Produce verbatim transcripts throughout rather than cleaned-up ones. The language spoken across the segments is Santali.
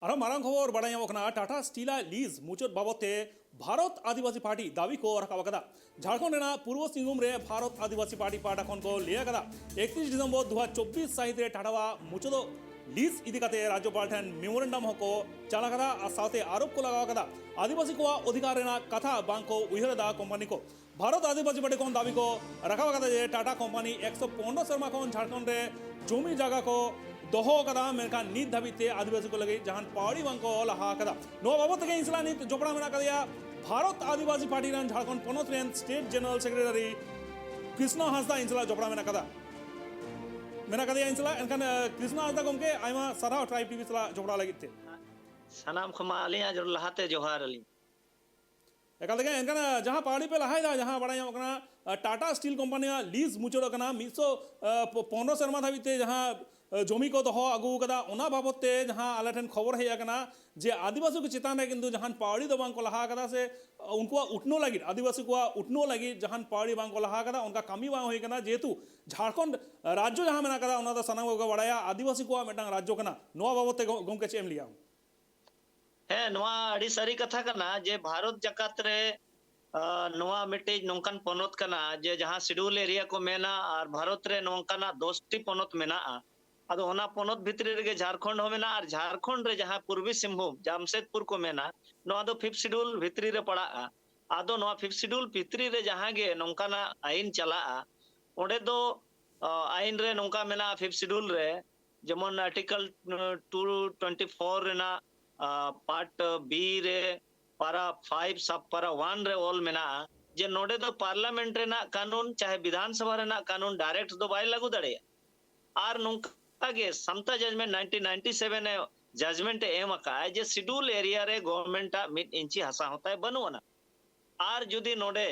ᱟᱨᱦᱚᱸ ᱢᱟᱨᱟᱝ ᱠᱷᱚᱵᱚᱨ ᱵᱟᱲᱟᱭ ᱧᱟᱢᱚᱜ ᱠᱟᱱᱟ, ᱴᱟᱴᱟ ᱥᱴᱤᱞ ᱟᱜ ᱞᱤᱡ ᱢᱩᱪᱟᱹᱫ ᱵᱟᱵᱚᱫ ᱛᱮ ᱵᱷᱟᱨᱚᱛ ᱟᱹᱫᱤᱵᱟᱹᱥᱤ ᱯᱟᱨᱴᱤ ᱫᱟᱹᱵᱤ ᱠᱚ ᱨᱟᱠᱟᱵ ᱟᱠᱟᱫᱟ᱾ ᱡᱷᱟᱲᱠᱷᱚᱸᱰ ᱨᱮᱱᱟᱜ ᱯᱩᱨᱵᱚ ᱥᱤᱝᱵᱷᱩᱢ ᱨᱮ ᱵᱷᱟᱨᱚᱛ ᱟᱹᱫᱤᱵᱟᱹᱥᱤ ᱯᱟᱨᱴᱤ ᱯᱟᱦᱴᱟ ᱠᱷᱚᱱ ᱠᱚ ᱞᱟᱹᱭ ᱟᱠᱟᱫᱟ, ᱮᱠᱛᱨᱤᱥ ᱰᱤᱥᱮᱢᱵᱚᱨ ᱫᱩ ᱦᱟᱡᱟᱨ ᱪᱚᱵᱵᱤᱥ ᱥᱟᱹᱦᱤᱛ ᱨᱮ ᱴᱟᱴᱟᱣᱟᱜ ᱢᱩᱪᱟᱹᱫᱚᱜ ᱞᱤᱡ ᱤᱫᱤ ᱠᱟᱛᱮ ᱨᱟᱡᱽᱡᱚᱯᱟᱞ ᱴᱷᱮᱱ ᱢᱮᱢᱳᱨᱮᱱᱰᱟᱢ ᱦᱚᱸᱠᱚ ᱪᱟᱞ ᱟᱠᱟᱫᱟ ᱟᱨ ᱥᱟᱶᱛᱮ ᱟᱨᱳᱯ ᱠᱚ ᱞᱟᱜᱟᱣ ᱟᱠᱟᱫᱟ, ᱟᱹᱫᱤᱵᱟᱹᱥᱤ ᱠᱚᱣᱟᱜ ᱚᱫᱷᱤᱠᱟᱨ ᱨᱮᱱᱟᱜ ᱠᱟᱛᱷᱟ ᱵᱟᱝ ᱠᱚ ᱩᱭᱦᱟᱹᱨ ᱮᱫᱟ ᱠᱳᱢᱯᱟᱱᱤ ᱠᱚ᱾ ᱵᱷᱟᱨᱚᱛ ᱟᱹᱫᱤᱵᱟᱹᱥᱤ ᱯᱟᱨᱴᱤ ᱠᱷᱚᱱ ᱫᱟᱹᱵᱤ ᱠᱚ ᱨᱟᱠᱟᱵ ᱟᱠᱟᱫᱟ ᱡᱮ ᱴᱟᱴᱟ ᱠᱳᱢᱯᱟᱱᱤ ᱮᱠᱥᱚ ᱯᱚᱱᱨᱚ ᱥᱮᱨᱢᱟ ᱠᱷᱚᱱ ᱡᱷᱟᱲᱠᱷᱚᱸᱰ ᱨᱮ ᱡᱚᱢᱤ ᱡᱟᱭᱜᱟ ᱠᱚ ᱫᱚᱦᱚ ᱟᱠᱟᱫᱟ, ᱢᱮᱱᱠᱷᱟᱱ ᱱᱤᱛ ᱫᱷᱟᱹᱵᱤᱡ ᱛᱮ ᱟᱹᱫᱤᱵᱟᱹᱥᱤ ᱠᱚ ᱞᱟᱹᱜᱤᱫ ᱡᱟᱦᱟᱱ ᱯᱟᱹᱣᱲᱤ ᱵᱟᱝ ᱠᱚ ᱞᱟᱦᱟ ᱟᱠᱟᱫᱟ᱾ ᱱᱚᱣᱟ ᱵᱟᱵᱚᱫ ᱛᱮᱜᱮ ᱤᱧ ᱥᱟᱞᱟᱜ ᱱᱤᱛ ᱡᱚᱯᱲᱟᱣ ᱢᱮᱱᱟᱜ ᱟᱠᱟᱫᱮᱭᱟ ᱵᱷᱟᱨᱚᱛ ᱟᱹᱫᱤᱵᱟᱹᱥᱤ ᱯᱟᱨᱴᱤ ᱨᱮᱱ ᱡᱷᱟᱲᱠᱷᱚᱸᱰ ᱯᱚᱱᱚᱛ ᱨᱮᱱ ᱥᱴᱮᱴ ᱡᱮᱱᱟᱨᱮᱞ ᱥᱮᱠᱨᱮᱴᱟᱨᱤ ᱠᱨᱤᱥᱱᱚ ᱦᱟᱸᱥᱫᱟ ᱤᱧ ᱥᱟᱞᱟᱜ ᱡᱚᱯᱲᱟᱣ ᱢᱮᱱᱟᱜ ᱟᱠᱟᱫᱟ, ᱢᱮᱱᱟᱜ ᱟᱠᱟᱫᱮᱭᱟ ᱤᱧ ᱥᱟᱞᱟᱜ᱾ ᱮᱱᱠᱷᱟᱱ, ᱟᱸ, ᱠᱨᱤᱥᱱᱚ ᱦᱟᱸᱥᱫᱟ ᱜᱚᱢᱠᱮ, ᱟᱭᱢᱟ ᱥᱟᱨᱦᱟᱣ ᱴᱨᱟᱭᱤᱵᱽ ᱴᱤᱵᱷᱤ ᱥᱟᱞᱟᱜ ᱡᱚᱯᱲᱟᱣ ᱞᱟᱹᱜᱤᱫ ᱛᱮ᱾ ᱥᱟᱱᱟᱢ ᱠᱷᱚᱱ ᱢᱟ ᱟᱹᱞᱤᱧᱟᱜ ᱡᱚ-, ᱞᱟᱦᱟᱛᱮ ᱡᱚᱦᱟᱨ ᱟᱹᱞᱤᱧ᱾ ᱮᱠᱟᱞ ᱛᱮᱜᱮ, ᱮᱱᱠᱷᱟᱱ, ᱟᱸ, ᱡᱟᱦᱟᱸ ᱯᱟᱹᱣᱲᱤ ᱯᱮ ᱞᱟᱦᱟᱭᱮᱫᱟ, ᱡᱟᱦᱟᱸ ᱵᱟᱲᱟᱭ ᱧᱟᱢᱚᱜ ᱠᱟᱱᱟ, ᱟᱸ, ᱴᱟᱴᱟ ᱥᱴᱤᱞ ᱠᱳᱢᱯᱟᱱᱤᱭᱟᱜ ᱞᱤᱡᱽ ᱢᱩᱪᱟᱹᱫᱚᱜ ᱠᱟᱱᱟ, ᱢᱤᱫᱥᱚ ᱯᱚᱱᱨᱚ ᱥᱮᱨᱢᱟ ᱫᱷᱟᱹᱵᱤᱡ ᱛᱮ ᱡᱟᱦᱟᱸ, ᱟᱸ, ᱡᱚᱢᱤ ᱠᱚ ᱫᱚᱦᱚ ᱟᱹᱜᱩ ᱟᱠᱟᱫᱟ, ᱚᱱᱟ ᱵᱟᱵᱚᱫ ᱛᱮ ᱡᱟᱦᱟᱸ ᱟᱞᱮ ᱴᱷᱮᱱ ᱠᱷᱚᱵᱚᱨ ᱦᱮᱡ ᱟᱠᱟᱱᱟ ᱡᱮ ᱟᱹᱫᱤᱵᱟᱹᱥᱤ ᱠᱚ ᱪᱮᱛᱟᱱ ᱨᱮ ᱠᱤᱱᱛᱩ ᱡᱟᱦᱟᱱ ᱯᱟᱹᱣᱲᱤ ᱫᱚ ᱵᱟᱝ ᱠᱚ ᱞᱟᱦᱟ ᱟᱠᱟᱫᱟ, ᱥᱮ ᱩᱱᱠᱩᱣᱟᱜ ᱩᱛᱱᱟᱹᱣ ᱞᱟᱹᱜᱤᱫ, ᱟᱹᱫᱤᱵᱟᱹᱥᱤ ᱠᱚᱣᱟᱜ ᱩᱛᱱᱟᱹᱣ ᱞᱟᱹᱜᱤᱫ ᱡᱟᱦᱟᱱ ᱯᱟᱹᱣᱲᱤ ᱵᱟᱝ ᱠᱚ ᱞᱟᱦᱟ ᱟᱠᱟᱫᱟ, ᱚᱱᱠᱟ ᱠᱟᱹᱢᱤ ᱵᱟᱝ ᱦᱩᱭ ᱟᱠᱟᱱᱟ, ᱡᱮᱦᱮᱛᱩ ᱡᱷᱟᱲᱠᱷᱚᱸᱰ ᱨᱟᱡᱽᱡᱚ ᱡᱟᱦᱟᱸ ᱢᱮᱱᱟᱜ ᱟᱠᱟᱫᱟ, ᱚᱱᱟ ᱫᱚ ᱥᱟᱱᱟᱢ ᱠᱚᱜᱮ ᱵᱟᱲᱟᱭᱟ, ᱟᱹᱫᱤᱵᱟᱹᱥᱤ ᱠᱚᱣᱟᱜ ᱢᱤᱫᱴᱟᱝ ᱨᱟᱡᱽᱡᱚ ᱠᱟᱱᱟ᱾ ᱱᱚᱣᱟ ᱵᱟᱵᱚᱫ ᱛᱮ ᱜᱚ-, ᱜᱚᱢᱠᱮ ᱪᱮᱫ ᱮᱢ ᱞᱟᱹᱭᱟ? ᱦᱮᱸ, ᱱᱚᱣᱟ ᱟᱹᱰᱤ ᱥᱟᱹᱨᱤ ᱠᱟᱛᱷᱟ ᱠᱟᱱᱟ ᱡᱮ ᱵᱷᱟᱨᱚᱛ ᱡᱟᱠᱟᱛ ᱨᱮ, ᱟ, ᱱᱚᱣᱟ ᱢᱤᱫᱴᱤᱡ ᱱᱚᱝᱠᱟᱱ ᱯᱚᱱᱚᱛ ᱠᱟᱱᱟ ᱡᱮ ᱡᱟᱦᱟᱸ ᱥᱤᱰᱩᱞ ᱮᱨᱤᱭᱟ ᱠᱚ ᱢᱮᱱᱟ, ᱟᱨ ᱵᱷᱟᱨᱚᱛ ᱨᱮ ᱱᱚᱝᱠᱟᱱᱟᱜ ᱫᱚᱥ ᱴᱤ ᱯᱚᱱᱚᱛ ᱢᱮᱱᱟᱜᱼᱟ᱾ ᱟᱫᱚ ᱚᱱᱟ ᱯᱚᱱᱚᱛ ᱵᱷᱤᱛᱨᱤ ᱨᱮᱜᱮ ᱡᱷᱟᱲᱠᱷᱚᱸᱰ ᱦᱚᱸ ᱢᱮᱱᱟᱜᱼᱟ, ᱟᱨ ᱡᱷᱟᱲᱠᱷᱚᱸᱰ ᱨᱮ ᱡᱟᱦᱟᱸ ᱯᱩᱨᱵᱤ ᱥᱤᱝᱵᱷᱩᱢ, ᱡᱟᱢᱥᱮᱫᱽᱯᱩᱨ ᱠᱚ ᱢᱮᱱᱟ, ᱱᱚᱣᱟ ᱫᱚ ᱯᱷᱤᱯᱛᱷ ᱥᱤᱰᱩᱞ ᱵᱷᱤᱛᱨᱤ ᱨᱮ ᱯᱟᱲᱟᱜᱼᱟ᱾ ᱟᱫᱚ ᱱᱚᱣᱟ ᱯᱷᱤᱯᱛᱷ ᱥᱤᱰᱩᱞ ᱵᱷᱤᱛᱨᱤ ᱨᱮ ᱡᱟᱦᱟᱸ ᱜᱮ ᱱᱚᱝᱠᱟᱱᱟᱜ ᱟᱹᱭᱤᱱ ᱪᱟᱞᱟᱜᱼᱟ, ᱚᱸᱰᱮ ᱫᱚ, ᱟ, ᱟᱹᱭᱤᱱ ᱨᱮ ᱱᱚᱝᱠᱟ ᱢᱮᱱᱟᱜᱼᱟ, ᱯᱷᱤᱯᱛᱷ ᱥᱤᱰᱩᱞ ᱨᱮ, ᱡᱮᱢᱚᱱ ᱟᱨᱴᱤᱠᱟᱞ ᱴᱩ ᱴᱩᱭᱮᱱᱴᱤ ᱯᱷᱳᱨ ᱨᱮᱱᱟᱜ, ᱟ, ᱯᱟᱨᱴ ᱵᱤ ᱨᱮ, ᱯᱟᱨᱟ ᱯᱷᱟᱭᱤᱵᱷ ᱥᱟᱵ ᱯᱟᱨᱟ ᱚᱣᱟᱱ ᱨᱮ ᱚᱞ ᱢᱮᱱᱟᱜᱼᱟ ᱡᱮ ᱱᱚᱰᱮ ᱫᱚ ᱯᱟᱨᱞᱟᱢᱮᱱᱴ ᱨᱮᱱᱟᱜ ᱠᱟᱹᱱᱩᱱ ᱪᱟᱦᱮ ᱵᱤᱫᱷᱟᱱ ᱥᱚᱵᱷᱟ ᱨᱮᱱᱟᱜ ᱠᱟᱹᱱᱩᱱ ᱰᱟᱭᱨᱮᱠᱴ ᱫᱚ ᱵᱟᱭ ᱞᱟᱹᱜᱩ ᱫᱟᱲᱮᱭᱟᱜᱼᱟ᱾ ᱟᱨ ᱱᱚᱝᱠᱟ ᱜᱮ ᱥᱟᱢᱛᱟ ᱡᱟᱡᱽᱢᱮᱱᱴ ᱱᱟᱭᱤᱱᱴᱤᱱ ᱱᱟᱭᱤᱱᱴᱤ ᱥᱮᱵᱷᱮᱱ ᱮ ᱡᱟᱡᱽᱢᱮᱱᱴ ᱮ ᱮᱢ ᱟᱠᱟᱫᱼᱟ ᱡᱮ ᱥᱤᱰᱩᱞ ᱮᱨᱤᱭᱟ ᱨᱮ ᱜᱚᱵᱷᱚᱨᱱᱢᱮᱱᱴ ᱟᱜ ᱢᱤᱫ ᱤᱧᱪᱤ ᱦᱟᱥᱟ ᱦᱚᱸ ᱛᱟᱭ ᱵᱟᱹᱱᱩᱜ ᱟᱱᱟ᱾ ᱟᱨ ᱡᱩᱫᱤ ᱱᱚᱰᱮ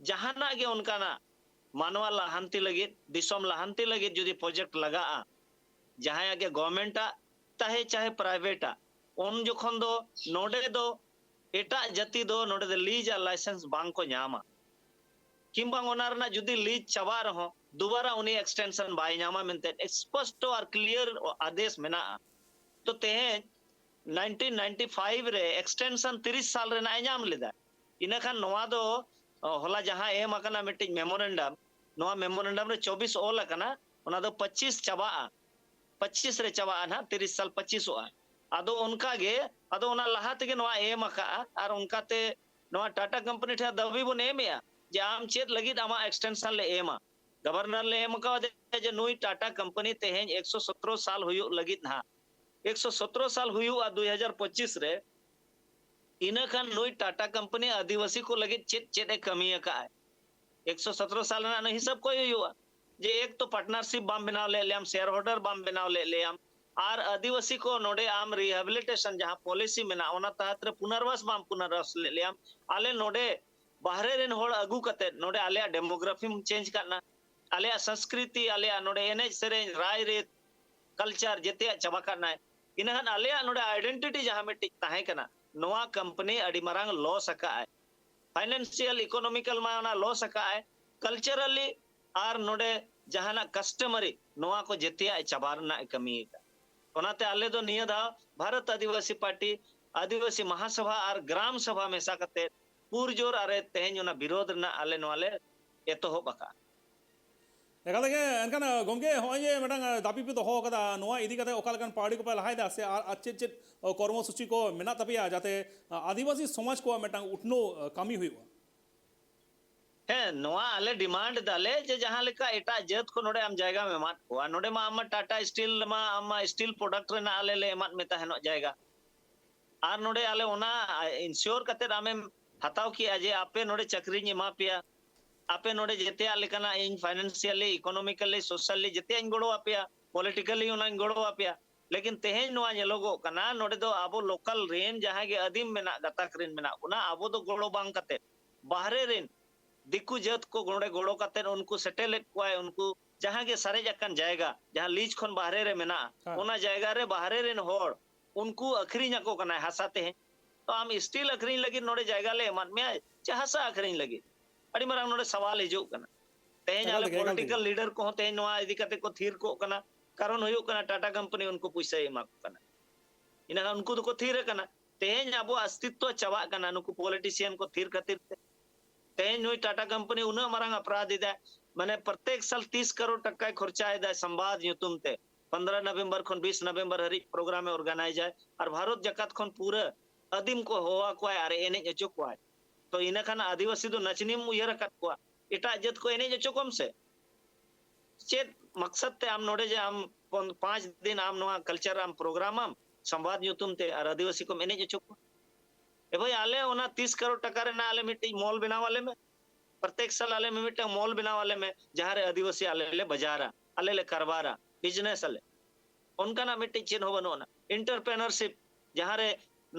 ᱡᱟᱦᱟᱱᱟᱜ ᱜᱮ ᱚᱱᱠᱟᱱᱟᱜ ᱢᱟᱱᱣᱟ ᱞᱟᱦᱟᱱᱛᱤ ᱞᱟᱹᱜᱤᱫ, ᱫᱤᱥᱚᱢ ᱞᱟᱦᱟᱱᱛᱤ ᱞᱟᱹᱜᱤᱫ ᱡᱩᱫᱤ ᱯᱨᱚᱡᱮᱠᱴ ᱞᱟᱜᱟᱜᱼᱟ, ᱡᱟᱦᱟᱸᱭᱟᱜ ᱜᱮ ᱜᱚᱵᱷᱚᱨᱱᱢᱮᱱᱴ ᱟᱜ ᱛᱟᱦᱮᱸ ᱪᱟᱦᱮ ᱯᱨᱟᱭᱵᱷᱮᱴ ᱟᱜ, ᱩᱱ ᱡᱚᱠᱷᱚᱱ ᱫᱚ ᱱᱚᱰᱮ ᱫᱚ ᱮᱴᱟᱜ ᱡᱟᱹᱛᱤ ᱫᱚ ᱱᱚᱰᱮ ᱫᱚ ᱞᱤᱡᱽ ᱟᱨ ᱞᱟᱭᱥᱮᱱᱥ ᱵᱟᱝ ᱠᱚ ᱧᱟᱢᱟ, ᱠᱤᱝᱵᱟ ᱚᱱᱟ ᱨᱮᱱᱟᱜ ᱡᱩᱫᱤ ᱞᱤᱡᱽ ᱪᱟᱵᱟᱜ ᱨᱮᱦᱚᱸ ᱫᱩᱵᱟᱨᱟ ᱩᱱᱤ ᱮᱠᱥᱴᱮᱱᱥᱚᱱ ᱵᱟᱭ ᱧᱟᱢᱟ ᱢᱮᱱᱛᱮ ᱥᱯᱚᱥᱴᱚ ᱟᱨ ᱠᱞᱤᱭᱟᱨ ᱟᱫᱮᱥ ᱢᱮᱱᱟᱜᱼᱟ᱾ ᱛᱚ ᱛᱮᱦᱮᱧ ᱱᱟᱭᱤᱱᱴᱤᱱ ᱱᱟᱭᱤᱱᱴᱤ ᱯᱷᱟᱭᱤᱵᱷ ᱨᱮ ᱮᱠᱥᱴᱮᱱᱥᱚᱱ ᱛᱤᱨᱤᱥ ᱥᱟᱞ ᱨᱮᱱᱟᱜ ᱮ ᱧᱟᱢ ᱞᱮᱫᱟ᱾ ᱤᱱᱟᱹ ᱠᱷᱟᱱ ᱱᱚᱣᱟ ᱫᱚ, ᱚ, ᱦᱚᱞᱟ ᱡᱟᱦᱟᱸ ᱮᱢ ᱟᱠᱟᱱᱟ ᱢᱤᱫᱴᱤᱡ ᱢᱮᱢᱳᱨᱮᱱᱰᱟᱢ, ᱱᱚᱣᱟ ᱢᱮᱢᱳᱨᱮᱱᱰᱟᱢ ᱨᱮ ᱪᱚᱵᱵᱤᱥ ᱚᱞ ᱟᱠᱟᱱᱟ, ᱚᱱᱟ ᱫᱚ ᱯᱚᱸᱪᱤᱥ ᱪᱟᱵᱟᱜᱼᱟ, ᱯᱚᱸᱪᱤᱥ ᱨᱮ ᱪᱟᱵᱟᱜᱼᱟ ᱱᱟᱦᱟᱜ, ᱛᱤᱨᱤᱥ ᱥᱟᱞ ᱯᱚᱸᱪᱤᱥᱚᱜᱼᱟ᱾ ᱟᱫᱚ ᱚᱱᱠᱟ ᱜᱮ, ᱟᱫᱚ ᱚᱱᱟ ᱞᱟᱦᱟ ᱛᱮᱜᱮ ᱱᱚᱣᱟ ᱮᱢ ᱟᱠᱟᱜᱼᱟ, ᱟᱨ ᱚᱱᱠᱟᱛᱮ ᱱᱚᱣᱟ ᱴᱟᱴᱟ ᱠᱳᱢᱯᱟᱱᱤ ᱴᱷᱮᱱ ᱫᱟᱹᱵᱤ ᱵᱚᱱ ᱮᱢᱮᱜᱼᱟ ᱡᱮ ᱟᱢ ᱪᱮᱫ ᱞᱟᱹᱜᱤᱫ ᱟᱢᱟᱜ ᱮᱠᱥᱴᱮᱱᱥᱚᱱ ᱞᱮ ᱮᱢᱟ᱾ ᱜᱚᱵᱷᱚᱨᱱᱚᱨ ᱞᱮ ᱮᱢ ᱠᱟᱣᱫᱮᱭᱟ ᱡᱮ ᱱᱩᱭ ᱴᱟᱴᱟ ᱠᱳᱢᱯᱟᱱᱤ ᱛᱮᱦᱮᱧ ᱮᱠᱥᱚ ᱥᱚᱛᱨᱚ ᱥᱟᱞ ᱦᱩᱭᱩᱜ ᱞᱟᱹᱜᱤᱫ ᱱᱟᱦᱟᱜ, ᱮᱠᱥᱚ ᱥᱚᱛᱨᱚ ᱥᱟᱞ ᱦᱩᱭᱩᱜᱼᱟ ᱫᱩᱭ ᱦᱟᱡᱟᱨ ᱯᱚᱸᱪᱤᱥ ᱨᱮ, ᱤᱱᱟᱹ ᱠᱷᱟᱱ ᱱᱩᱭ ᱴᱟᱴᱟ ᱠᱳᱢᱯᱟᱱᱤ ᱟᱹᱫᱤᱵᱟᱹᱥᱤ ᱠᱚ ᱞᱟᱹᱜᱤᱫ ᱪᱮᱫ ᱪᱮᱫ ᱮ ᱠᱟᱹᱢᱤ ᱟᱠᱟᱫᱼᱟᱭ? ᱮᱠᱥᱚ ᱥᱚᱛᱨᱚ ᱥᱟᱞ ᱨᱮᱱᱟᱜ ᱦᱤᱥᱟᱹᱵ ᱠᱚᱭ ᱦᱩᱭᱩᱜᱼᱟ, ᱡᱮ ᱮᱠ ᱛᱚ ᱯᱟᱨᱴᱱᱟᱨᱥᱤᱯ ᱵᱟᱢ ᱵᱮᱱᱟᱣ ᱞᱮᱫ ᱞᱮᱭᱟᱢ, ᱥᱮᱭᱟᱨ ᱦᱳᱞᱰᱟᱨ ᱵᱟᱢ ᱵᱮᱱᱟᱣ ᱞᱮᱫ ᱞᱮᱭᱟᱢ, ᱟᱨ ᱟᱹᱫᱤᱵᱟᱹᱥᱤ ᱠᱚ ᱱᱚᱰᱮ ᱟᱢ ᱨᱤᱦᱮᱵᱤᱞᱤᱴᱮᱥᱚᱱ ᱡᱟᱦᱟᱸ ᱯᱚᱞᱤᱥᱤ ᱢᱮᱱᱟᱜᱼᱟ, ᱚᱱᱟ ᱛᱟᱦᱟᱛ ᱨᱮ ᱯᱩᱱᱟᱨᱵᱟᱥ ᱵᱟᱢ ᱯᱩᱱᱟᱨᱵᱟᱥ ᱞᱮᱫ ᱞᱮᱭᱟᱢ᱾ ᱟᱞᱮ ᱱᱚᱰᱮ ᱵᱟᱦᱨᱮ ᱨᱮᱱ ᱦᱚᱲ ᱟᱹᱜᱩ ᱠᱟᱛᱮᱫ ᱱᱚᱰᱮ ᱟᱞᱮᱭᱟᱜ ᱰᱮᱢᱳᱜᱨᱟᱯᱷᱤᱢ ᱪᱮᱧᱡᱽ ᱠᱟᱜ ᱱᱟ, ᱟᱞᱮᱭᱟᱜ ᱥᱚᱝᱥᱠᱨᱤᱛᱤ, ᱟᱞᱮᱭᱟᱜ ᱱᱚᱰᱮ ᱮᱱᱮᱡ ᱥᱮᱨᱮᱧ, ᱨᱟᱭ ᱨᱤᱛ, ᱠᱟᱞᱪᱟᱨ ᱡᱮᱛᱮᱭᱟᱜ ᱪᱟᱵᱟ ᱠᱟᱜ ᱱᱟᱭ᱾ ᱤᱱᱟᱹ ᱠᱷᱟᱱ ᱟᱞᱮᱭᱟᱜ ᱱᱚᱰᱮ ᱟᱭᱰᱮᱱᱴᱤᱴᱤ ᱡᱟᱦᱟᱸ ᱢᱤᱫᱴᱤᱡ ᱛᱟᱦᱮᱸ ᱠᱟᱱᱟ, ᱱᱚᱣᱟ ᱠᱳᱢᱯᱟᱱᱤ ᱟᱹᱰᱤ ᱢᱟᱨᱟᱝ ᱞᱚᱥ ᱟᱠᱟᱫ ᱟᱭ᱾ ᱯᱷᱟᱭᱱᱟᱱᱥᱤᱭᱟᱞ, ᱤᱠᱳᱱᱚᱢᱤᱠᱟᱞ ᱢᱟ ᱚᱱᱟ ᱞᱚᱥ ᱟᱠᱟᱫ ᱟᱭ, ᱠᱟᱞᱪᱟᱨᱟᱞᱤ ᱟᱨ ᱱᱚᱰᱮ ᱡᱟᱦᱟᱱᱟᱜ ᱠᱟᱥᱴᱚᱢᱟᱨᱤ, ᱱᱚᱣᱟ ᱠᱚ ᱡᱮᱛᱮᱭᱟᱜ ᱪᱟᱵᱟ ᱨᱮᱱᱟᱜ ᱮ ᱠᱟᱹᱢᱤ ᱟᱠᱟᱫ᱾ ᱚᱱᱟᱛᱮ ᱟᱞᱮ ᱫᱚ ᱱᱤᱭᱟᱹ ᱫᱷᱟᱣ ᱵᱷᱟᱨᱚᱛ ᱟᱹᱫᱤᱵᱟᱹᱥᱤ ᱯᱟᱨᱴᱤ, ᱟᱹᱫᱤᱵᱟᱹᱥᱤ ᱢᱟᱦᱟᱥᱚᱵᱷᱟ ᱟᱨ ᱜᱨᱟᱢ ᱥᱚᱵᱷᱟ ᱢᱮᱥᱟ ᱠᱟᱛᱮ ᱯᱩᱨᱡᱳᱨ ᱟᱨᱮ ᱛᱮᱦᱮᱧ ᱚᱱᱟ ᱵᱤᱨᱳᱫᱷ ᱨᱮᱱᱟᱜ ᱟᱞᱮ ᱱᱚᱣᱟ ᱞᱮ ᱮᱛᱚᱦᱚᱵ ᱟᱠᱟᱫᱼᱟ᱾ ᱮᱠᱟᱞ ᱛᱮᱜᱮ᱾ ᱮᱱᱠᱷᱟᱱ ᱜᱚᱢᱠᱮ, ᱦᱚᱸᱜᱼᱚᱭ ᱡᱮ ᱢᱤᱫᱴᱟᱝ ᱫᱟᱹᱵᱤ ᱯᱮ ᱫᱚᱦᱚ ᱟᱠᱟᱫᱟ, ᱱᱚᱣᱟ ᱤᱫᱤ ᱠᱟᱛᱮ ᱚᱠᱟ ᱞᱮᱠᱟᱱ ᱯᱟᱹᱣᱲᱤ ᱠᱚᱯᱮ ᱞᱟᱦᱟᱭᱮᱫᱟ, ᱥᱮ ᱟᱨ ᱟᱨ ᱪᱮᱫ ᱪᱮᱫ ᱠᱚᱨᱢᱚ ᱥᱩᱪᱤ ᱠᱚ ᱢᱮᱱᱟᱜ ᱛᱟᱯᱮᱭᱟ, ᱡᱟᱛᱮ ᱟᱹᱫᱤᱵᱟᱹᱥᱤ ᱥᱚᱢᱟᱡᱽ ᱠᱚᱣᱟᱜ ᱢᱤᱫᱴᱟᱝ ᱩᱛᱱᱟᱹᱣ ᱠᱟᱹᱢᱤ ᱦᱩᱭᱩᱜᱼᱟ? ᱦᱮᱸ, ᱱᱚᱣᱟ ᱟᱞᱮ ᱰᱤᱢᱟᱱᱰ ᱫᱟᱞᱮ ᱡᱮ ᱡᱟᱦᱟᱸ ᱞᱮᱠᱟ ᱮᱴᱟᱜ ᱡᱟᱹᱛ ᱠᱚ ᱱᱚᱰᱮ ᱟᱢ ᱡᱟᱭᱜᱟᱢ ᱮᱢᱟᱫ ᱠᱚᱣᱟ, ᱱᱚᱰᱮ ᱢᱟ ᱟᱢ ᱢᱟ ᱴᱟᱴᱟ ᱥᱴᱤᱞ ᱨᱮᱢᱟ, ᱟᱢ ᱢᱟ ᱥᱴᱤᱞ ᱯᱨᱚᱰᱟᱠᱴ ᱨᱮᱱᱟᱜ ᱟᱞᱮ ᱞᱮ ᱮᱢᱟᱫ ᱢᱮ ᱛᱟᱦᱮᱱᱚᱜ ᱡᱟᱭᱜᱟ, ᱟᱨ ᱱᱚᱰᱮ ᱟᱞᱮ ᱚᱱᱟ ᱤᱱᱥᱤᱭᱳᱨ ᱠᱟᱛᱮᱫ ᱟᱢᱮᱢ ᱦᱟᱛᱟᱣ ᱠᱮᱜᱼᱟ ᱡᱮ ᱟᱯᱮ ᱱᱚᱰᱮ ᱪᱟᱹᱠᱨᱤᱧ ᱮᱢᱟ ᱯᱮᱭᱟ, ᱟᱯᱮ ᱱᱚᱰᱮ ᱡᱮᱛᱮᱭᱟᱜ ᱞᱮᱠᱟᱱᱟᱜ ᱤᱧ ᱯᱷᱟᱭᱱᱟᱱᱥᱤᱭᱟᱞᱤ, ᱤᱠᱳᱱᱚᱢᱤᱠᱟᱞᱤ, ᱥᱳᱥᱟᱞᱤ ᱡᱮᱛᱮᱭᱟᱜ ᱤᱧ ᱜᱚᱲᱚ ᱟᱯᱮᱭᱟ, ᱯᱚᱞᱤᱴᱤᱠᱟᱞᱤ ᱚᱱᱟᱧ ᱜᱚᱲᱚ ᱟᱯᱮᱭᱟ᱾ ᱞᱮᱠᱤᱱ ᱛᱮᱦᱮᱧ ᱱᱚᱣᱟ ᱧᱮᱞᱚᱜᱚᱜ ᱠᱟᱱᱟ, ᱱᱚᱰᱮ ᱫᱚ ᱟᱵᱚ ᱞᱳᱠᱟᱞ ᱨᱮᱱ ᱡᱟᱦᱟᱸᱭ ᱜᱮ ᱟᱹᱫᱤᱢ ᱢᱮᱱᱟᱜ, ᱜᱟᱛᱟᱠ ᱨᱮᱱ ᱢᱮᱱᱟᱜ ᱵᱚᱱᱟ, ᱟᱵᱚ ᱫᱚ ᱜᱚᱲᱚ ᱵᱟᱝ ᱠᱟᱛᱮ ᱵᱟᱦᱨᱮ ᱨᱮᱱ ᱫᱤᱠᱩ ᱡᱟᱹᱛ ᱠᱚ ᱱᱚᱰᱮ ᱜᱚᱲᱚ ᱠᱟᱛᱮ ᱩᱱᱠᱩ ᱥᱮᱴᱮᱞᱮᱫ ᱠᱚᱣᱟᱭ, ᱩᱱᱠᱩ ᱡᱟᱦᱟᱸ ᱜᱮ ᱥᱟᱨᱮᱡ ᱟᱠᱟᱱ ᱡᱟᱭᱜᱟ, ᱡᱟᱦᱟᱸ ᱞᱤᱡ ᱠᱷᱚᱱ ᱵᱟᱦᱨᱮ ᱨᱮ ᱢᱮᱱᱟᱜᱼᱟ, ᱦᱮᱸ᱾ ᱚᱱᱟ ᱡᱟᱭᱜᱟ ᱨᱮ ᱵᱟᱦᱨᱮ ᱨᱮᱱ ᱦᱚᱲ ᱩᱱᱠᱩ ᱟᱹᱠᱷᱨᱤᱧ ᱟᱠᱚ ᱠᱟᱱᱟᱭ ᱦᱟᱥᱟ ᱛᱮᱦᱮᱧ᱾ ᱛᱚ ᱟᱢ ᱥᱴᱤᱞ ᱟᱹᱠᱷᱨᱤᱧ ᱞᱟᱹᱜᱤᱫ ᱱᱚᱰᱮ ᱡᱟᱭᱜᱟ ᱞᱮ ᱮᱢᱟᱫ ᱢᱮᱭᱟ ᱪᱮ ᱦᱟᱥᱟ ᱟᱹᱠᱷᱨᱤᱧ ᱞᱟᱹᱜᱤᱫ? ᱟᱹᱰᱤ ᱢᱟᱨᱟᱝ ᱱᱚᱰᱮ ᱥᱟᱣᱟᱞ ᱦᱤᱡᱩᱜ ᱠᱟᱱᱟ᱾ ᱛᱮᱦᱮᱧ ᱮᱠᱟᱞ ᱟᱞᱮ ᱛᱮᱜᱮ, ᱮᱠᱟᱞ ᱛᱮᱜᱮ᱾ ᱯᱚᱞᱤᱴᱤᱠᱟᱞ ᱞᱤᱰᱟᱨ ᱠᱚᱦᱚᱸ ᱛᱮᱦᱮᱧ ᱱᱚᱣᱟ ᱤᱫᱤ ᱠᱟᱛᱮ ᱠᱚ ᱛᱷᱤᱨ ᱠᱚᱜ ᱠᱟᱱᱟ, ᱠᱟᱨᱚᱱ ᱦᱩᱭᱩᱜ ᱠᱟᱱᱟ ᱴᱟᱴᱟ ᱠᱳᱢᱯᱟᱱᱤ ᱩᱱᱠᱩ ᱯᱩᱭᱥᱟᱹᱭ ᱮᱢᱟ ᱠᱚ ᱠᱟᱱᱟ᱾ ᱤᱱᱟᱹᱠᱷᱟᱱ ᱩᱱᱠᱩ ᱫᱚᱠᱚ ᱛᱷᱤᱨ ᱟᱠᱟᱱᱟ᱾ ᱛᱮᱦᱮᱧ ᱟᱵᱚᱣᱟᱜ ᱚᱥᱛᱤᱛᱣᱚ ᱪᱟᱵᱟᱜ ᱠᱟᱱᱟ ᱱᱩᱠᱩ ᱯᱚᱞᱤᱴᱤᱥᱤᱭᱟᱱ ᱠᱚ ᱛᱷᱤᱨ ᱠᱷᱟᱹᱛᱤᱨ ᱛᱮ᱾ ᱛᱮᱦᱮᱧ ᱱᱩᱭ ᱴᱟᱴᱟ ᱠᱳᱢᱯᱟᱱᱤ ᱩᱱᱟᱹᱜ ᱢᱟᱨᱟᱝ ᱚᱯᱨᱟᱫᱷ ᱮᱫᱟᱭ, ᱢᱟᱱᱮ ᱯᱨᱚᱛᱮᱠ ᱥᱟᱞ ᱛᱤᱥ ᱠᱟᱨᱳᱲ ᱴᱟᱠᱟᱭ ᱠᱷᱚᱨᱪᱟ ᱮᱫᱟᱭ ᱥᱚᱢᱵᱟᱫ ᱧᱩᱛᱩᱢ ᱛᱮ᱾ ᱯᱚᱱᱫᱽᱨᱚ ᱱᱚᱵᱷᱮᱢᱵᱚᱨ ᱠᱷᱚᱱ ᱵᱤᱥ ᱱᱚᱵᱷᱮᱢᱵᱚᱨ ᱦᱟᱹᱨᱤᱡ ᱯᱨᱳᱜᱨᱟᱢ ᱮ ᱚᱨᱜᱟᱱᱟᱭᱤᱡᱟᱭ ᱟᱨ ᱵᱷᱟᱨᱚᱛ ᱡᱟᱠᱟᱛ ᱠᱷᱚᱱ ᱯᱩᱨᱟᱹ ᱟᱹᱫᱤᱢ ᱠᱚ ᱦᱚᱦᱚ ᱟᱠᱚᱣᱟᱭ ᱟᱨ ᱮᱱᱮᱡ ᱦᱚᱪᱚ ᱠᱚᱣᱟᱭ᱾ ᱛᱚ ᱤᱱᱟᱹ ᱠᱷᱟᱱ ᱟᱹᱫᱤᱵᱟᱹᱥᱤ ᱫᱚ ᱱᱟᱪᱱᱤᱢ ᱩᱭᱦᱟᱹᱨ ᱟᱠᱟᱫ ᱠᱚᱣᱟ, ᱮᱴᱟᱜ ᱡᱟᱹᱛ ᱠᱚ ᱮᱱᱮᱡ ᱦᱚᱪᱚ ᱠᱚᱢ ᱥᱮ᱾ ᱪᱮᱫ ᱢᱟᱠᱥᱟᱫ ᱛᱮ ᱟᱢ ᱱᱚᱰᱮ ᱡᱮ ᱟᱢ ᱯᱚᱱ-, ᱯᱟᱸᱪ ᱫᱤᱱ ᱟᱢ ᱱᱚᱣᱟ ᱠᱟᱞᱪᱟᱨ ᱟᱢ ᱯᱨᱳᱜᱨᱟᱢ ᱟᱢ ᱥᱚᱢᱵᱟᱫ ᱧᱩᱛᱩᱢ ᱛᱮ ᱟᱨ ᱟᱹᱫᱤᱵᱟᱹᱥᱤ ᱠᱚᱢ ᱮᱱᱮᱡ ᱦᱚᱪᱚ ᱠᱚᱣᱟ? ᱮ ᱵᱷᱟᱹᱭ, ᱟᱞᱮ ᱚᱱᱟ ᱛᱤᱥ ᱠᱟᱨᱳᱲ ᱴᱟᱠᱟ ᱨᱮᱱᱟᱜ ᱟᱞᱮ ᱢᱤᱫᱴᱤᱡ ᱢᱚᱞ ᱵᱮᱱᱟᱣ ᱟᱞᱮ ᱢᱮ, ᱯᱨᱚᱛᱮᱠ ᱥᱟᱞ ᱟᱞᱮ ᱢᱤᱢᱤᱫᱴᱟᱝ ᱢᱚᱞ ᱵᱮᱱᱟᱣ ᱟᱞᱮ ᱢᱮ, ᱡᱟᱦᱟᱸ ᱨᱮ ᱟᱹᱫᱤᱵᱟᱹᱥᱤ ᱟᱞᱮ ᱞᱮ ᱵᱟᱡᱟᱨᱟ, ᱟᱞᱮ ᱞᱮ ᱠᱟᱨᱵᱟᱨᱟ, ᱵᱤᱡᱽᱱᱮᱥ ᱟᱞᱮ᱾ ᱚᱱᱠᱟᱱᱟᱜ ᱢᱤᱫᱴᱤᱡ ᱪᱮᱫ ᱦᱚᱸ ᱵᱟᱹᱱᱩᱜ ᱟᱱᱟ᱾ ᱮᱱᱴᱟᱨᱯᱨᱮᱱᱟᱨᱥᱤᱯ, ᱡᱟᱦᱟᱸ ᱨᱮ